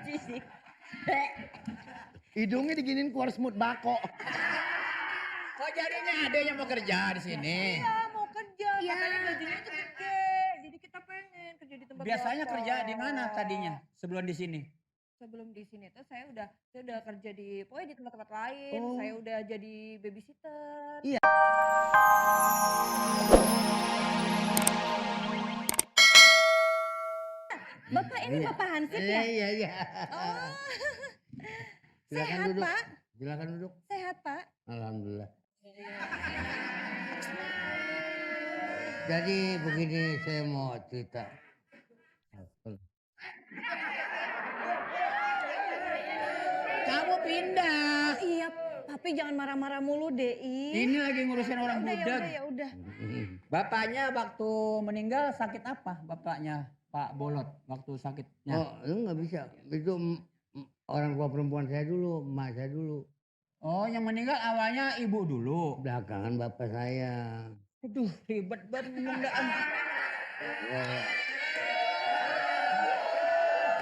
Jijik. Hidungnya diginin keluar semut bako. Kok jadinya adanya mau kerja di sini? Iya mau kerja, Iya. katanya gajinya tuh gede. Jadi kita pengen kerja di tempat Biasanya Bapak. kerja di mana tadinya sebelum di sini? Sebelum di sini tuh saya udah kerja di pokoknya di tempat-tempat lain. Oh. Saya udah jadi babysitter. Iya. Bapak ini Iya. Bapak Hansip Iya, ya? iya, iya. Oh. Silakan Sehat duduk. Pak? Silakan duduk. Sehat Pak? Alhamdulillah. Jadi begini saya mau cerita. Kamu pindah. Iya, Papi jangan marah-marah mulu deh. Ini lagi ngurusin orang Ya budak. udah. Bapaknya waktu meninggal sakit apa? Bapaknya Pak Bolot waktu sakitnya. Oh, lu nggak bisa. Itu orang tua perempuan saya dulu, emak saya dulu. Oh, yang meninggal awalnya ibu dulu. Belakangan bapak saya. Aduh, ribet banget ngomong dah. Ya,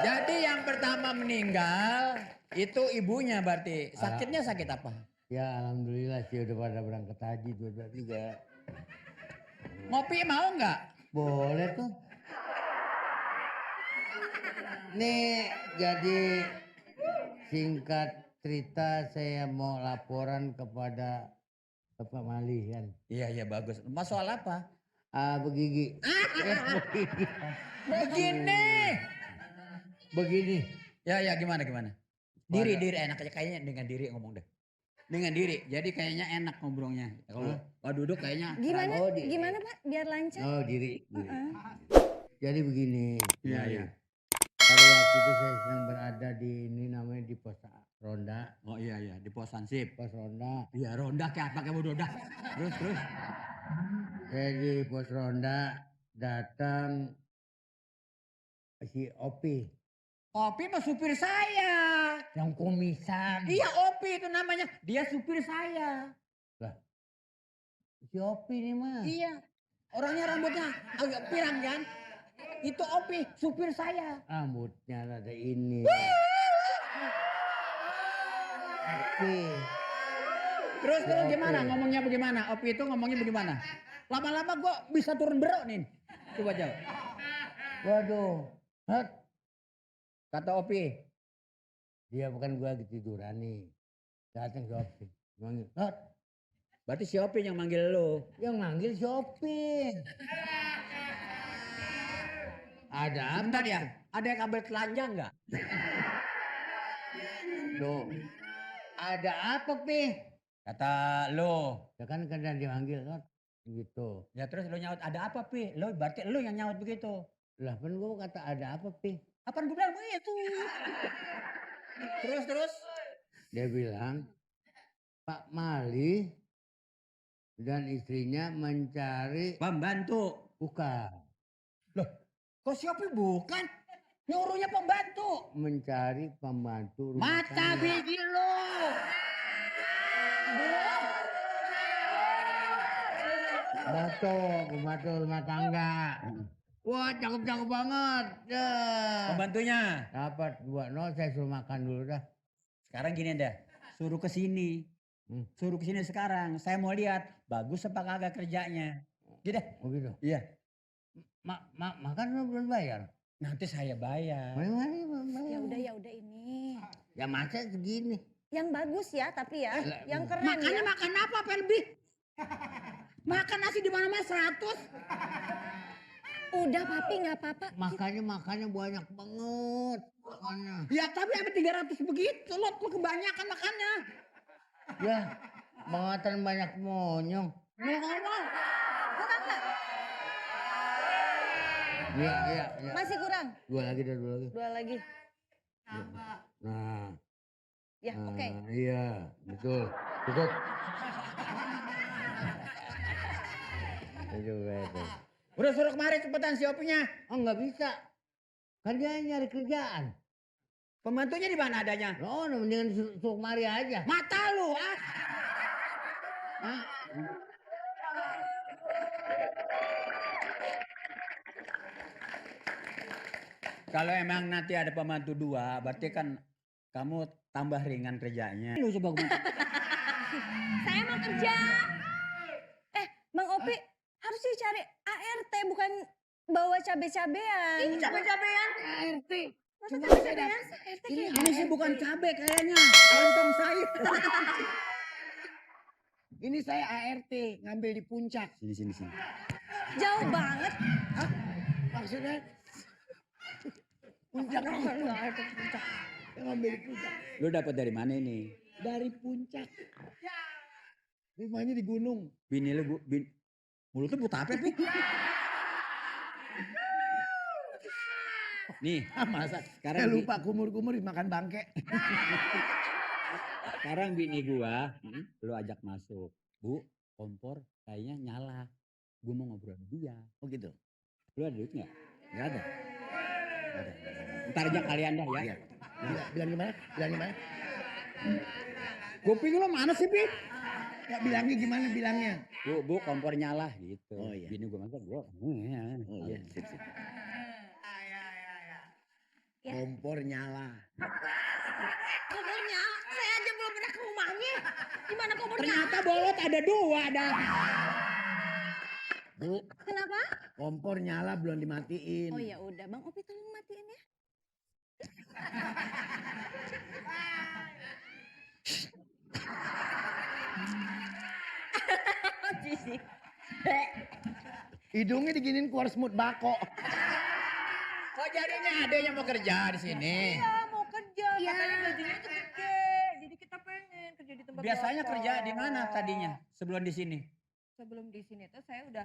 Jadi yang pertama meninggal itu ibunya berarti. Sakitnya sakit apa? ya alhamdulillah sih udah pada berangkat haji dua tiga. Ngopi mau nggak? Boleh tuh. Nih jadi singkat cerita saya mau laporan kepada Bapak Mali kan. Iya bagus. Mas soal apa? Begigi. Begini. Begini. Ya gimana? Diri enak aja kayaknya dengan diri ngomong deh. Dengan diri. Jadi kayaknya enak ngobrolnya. Kalau duduk kayaknya Gimana? Oh, Gimana Pak? Biar lancar. Oh diri. Jadi begini. Iya. Pada waktu itu saya sedang berada di ini namanya di pos ronda. Oh iya di pos Hansip. Pos ronda. Iya ronda kayak apa kamu ronda. Terus. Saya di pos ronda datang si Opi. Opi mah supir saya. Yang kumisan. Iya Opi itu namanya. Dia supir saya. Lah. Si Opi nih mah. Iya. Orangnya rambutnya agak pirang kan. Itu Opi supir saya. Rambutnya ada ini. Opi. Terus Ya, gimana Opi. ngomongnya bagaimana? Opi itu ngomongnya bagaimana? Lama-lama gua bisa turun berok nih. Coba jawab. Waduh. Hah? Kata Opi. Dia bukan gua lagi tiduran nih. Datang si Opi. Manggil. Hah? Berarti si Opi yang manggil lo. Yang manggil si Opi. Ada apa? Bentar ya. Ada kabel telanjang nggak? Loh. Ada apa, Pi? Kata lo. Ya kan kadang dipanggil kan. Gitu. Ya terus lo nyaut ada apa Pi? Lo berarti lo yang nyaut begitu. Lah kan gua kata ada apa, Pi? Apaan gue bilang begitu? Terus. Dia bilang, Pak Mali dan istrinya mencari Pembantu. bukan. Kok si Opi bukan? Nyuruhnya pembantu. Mencari pembantu rumah Mata tangga. biji lo. Pembantu rumah tangga. Wah, cakep-cakep banget. Ya. Pembantunya. Dapat buat saya suruh makan dulu dah. Sekarang gini dah. Suruh ke sini. Suruh ke sini sekarang. Saya mau lihat bagus apa kagak kerjanya. Gitu. Oh gitu. Iya. Makan lu belum bayar? Nanti saya bayar. Mari bayar. Ya udah ini. Ya masa segini. Yang bagus ya tapi ya. Lah, Yang keren Makanya ya. makan apa lebih? Makan nasi di mana-mana 100. Udah Papi nggak apa-apa. Makannya banyak banget. Makannya. Ya tapi apa 300 begitu lo kebanyakan makannya. Ya, bangetan banyak monyong. Iya. Masih kurang. Dua lagi. Dua lagi. Nah. Ya oke. Iya, betul. Cukup. Itu. Udah suruh kemari cepetan si Opinya. Oh nggak bisa. Kan dia nyari kerjaan. Pembantunya di mana adanya? Oh, mendingan suruh kemari aja. Mata lu ah. Hah? Kalau emang nanti ada pembantu 2, berarti kan kamu tambah ringan kerjanya. Lu coba gua. Saya mau kerja. Bang Opi harus dicari ART bukan bawa cabe-cabean. Ini cabe-cabean. ART. Masa Cuma cabe-cabean? saya ART ini kayak Ini sih bukan cabe kayaknya, lontong sayur. Ini saya ART ngambil di puncak. Sini. jauh banget. Maksudnya puncak ngambil di puncak. Lu dapat dari mana ini? Dari puncak. Rumahnya di gunung. Bini lu mulutnya buta apa, Pi? Nih, Masa sekarang saya lupa kumur-kumur dimakan bangke. sekarang bini gua, lu ajak masuk. Bu, kompor kayaknya nyala. Gua mau ngobrol sama dia. Oh gitu. Lu ada duit nggak? Enggak ada. Ntar aja kalian dah ya. Iya. Bilang gimana? Bilang gimana? Kuping lu mana sih, Pi? Enggak bilangnya gimana bilangnya? Bu, kompor nyala gitu. Oh, iya. Bini gua masak, gua. Oh iya, sip. Ya. Kompor nyala. Kompornya, saya aja belum pernah ke rumahnya. Gimana kompornya? Ternyata bolot ada 2 dah. Bu, Kenapa? kompor nyala belum dimatiin. Oh ya udah, Bang Opi tolong matiin ya. Jijik. Hidungnya diginin keluar semut bako. Kok jadinya ada yang mau kerja di sini? Iya mau kerja, Iya. katanya gajinya tuh gede. Jadi kita pengen kerja di tempat Biasanya Bapak. kerja di mana tadinya sebelum di sini? Sebelum di sini tuh saya udah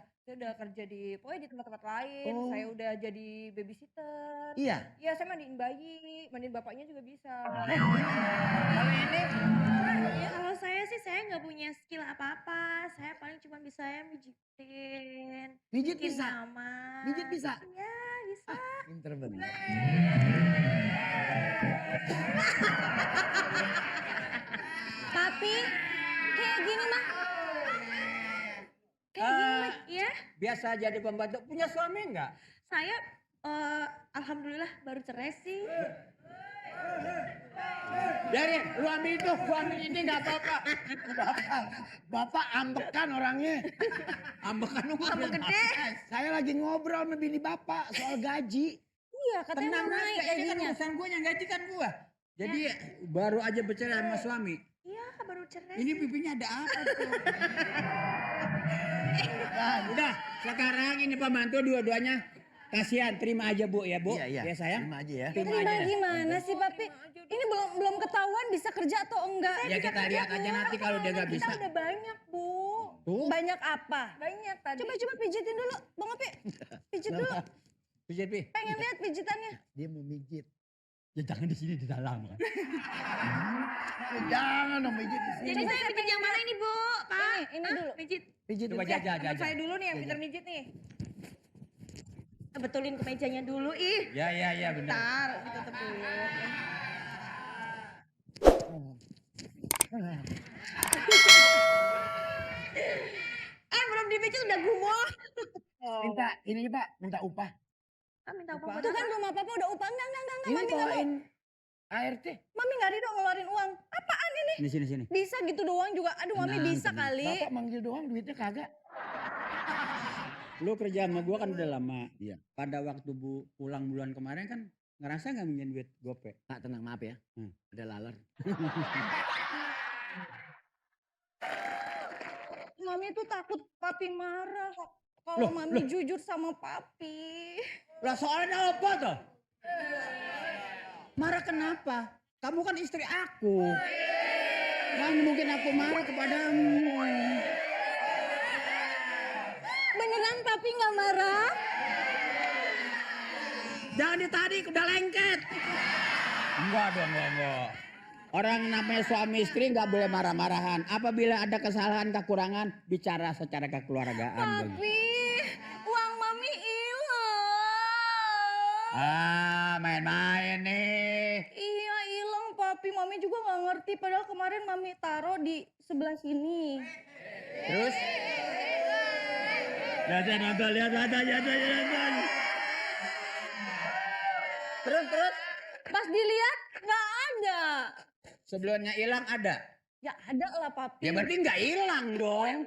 kerja di pokoknya di tempat-tempat lain. Oh. Saya udah jadi babysitter. Iya. Iya, saya mandiin bayi, mandiin bapaknya juga bisa. Kalau ini Ya kalau saya sih saya nggak punya skill apa-apa. Saya paling cuma bisa ya mijitin. Mijit bikin bisa. nama. Mijit bisa. Iya bisa. Pinter bener. Tapi kayak gini mah. Kayak gini mah, ya. biasa jadi pembantu. Punya suami enggak? Saya alhamdulillah baru cerai sih. Biarin, lu ambil itu, gua ambil ini enggak apa-apa. Bapak ambekan orangnya. Ambekan lu Ambek gede. Saya lagi ngobrol sama bini bapak soal gaji. Iya katanya Tenang mau naik aja, ini kan gajinya. urusan gua yang gaji kan gua. Jadi baru aja bercerai sama suami. Iya baru cerai. Ini pipinya ada apa tuh? Udah, sekarang ini pembantu dua-duanya. Kasihan, terima aja Bu ya Bu. Iya. Ya sayang. Terima aja ya. Terima Terima aja. gimana sih Papi? Ini belum ketahuan bisa kerja atau enggak. Ya kita lihat aja nanti kalau dia nggak bisa. Kita udah banyak, Bu. Tuh, Banyak apa? Banyak tadi. Coba pijitin dulu, Bang Opi. Pijit dulu. pijit Pi. Pengen lihat pijitannya. Dia mau mijit. Ya jangan di sini di dalam. Jangan dong mijit di sini. Jadi saya pijit yang mana ini Bu? Pak? Ini dulu. Pijit. Pijit Coba itu. jajah. Saya dulu nih yang pinter mijit nih. Betulin ke mejanya dulu ih. Ya benar. Bentar, kita tutup dulu. Belum dipijit udah gumoh. Minta ini Pak, minta upah. Minta Upah. apa? Itu kan belum apa-apa udah upah. Enggak. Ini Mami nggak mau. bawain ART. Mami nggak ridho ngeluarin uang. Apaan ini? Sini. Bisa gitu doang juga. Aduh Mami Tenang, bisa tenang. kali. Bapak manggil doang duitnya kagak. Lu kerja sama gua kan udah lama. Iya. Pada waktu pulang bulan kemarin kan ngerasa nggak minjem duit gope? Pak tenang maaf ya. Hmm. Ada laler. Mami tuh takut Papi marah. Kalau Mami jujur sama Papi. Lah soalnya apa tuh? Marah kenapa? Kamu kan istri aku. Nggak mungkin aku marah kepadamu. Beneran Papi nggak marah? Jangan ditarik, udah lengket. Enggak dong, enggak. Orang namanya suami istri nggak boleh marah-marahan. Apabila ada kesalahan, kekurangan, bicara secara kekeluargaan. Papi, uang Mami hilang. Main-main nih. Iya hilang Papi. Mami juga nggak ngerti. Padahal kemarin Mami taruh di sebelah sini. Terus? Lihat. Terus. Pas dilihat nggak ada. Sebelumnya hilang ada. Ya ada lah papi. Ya berarti nggak hilang dong.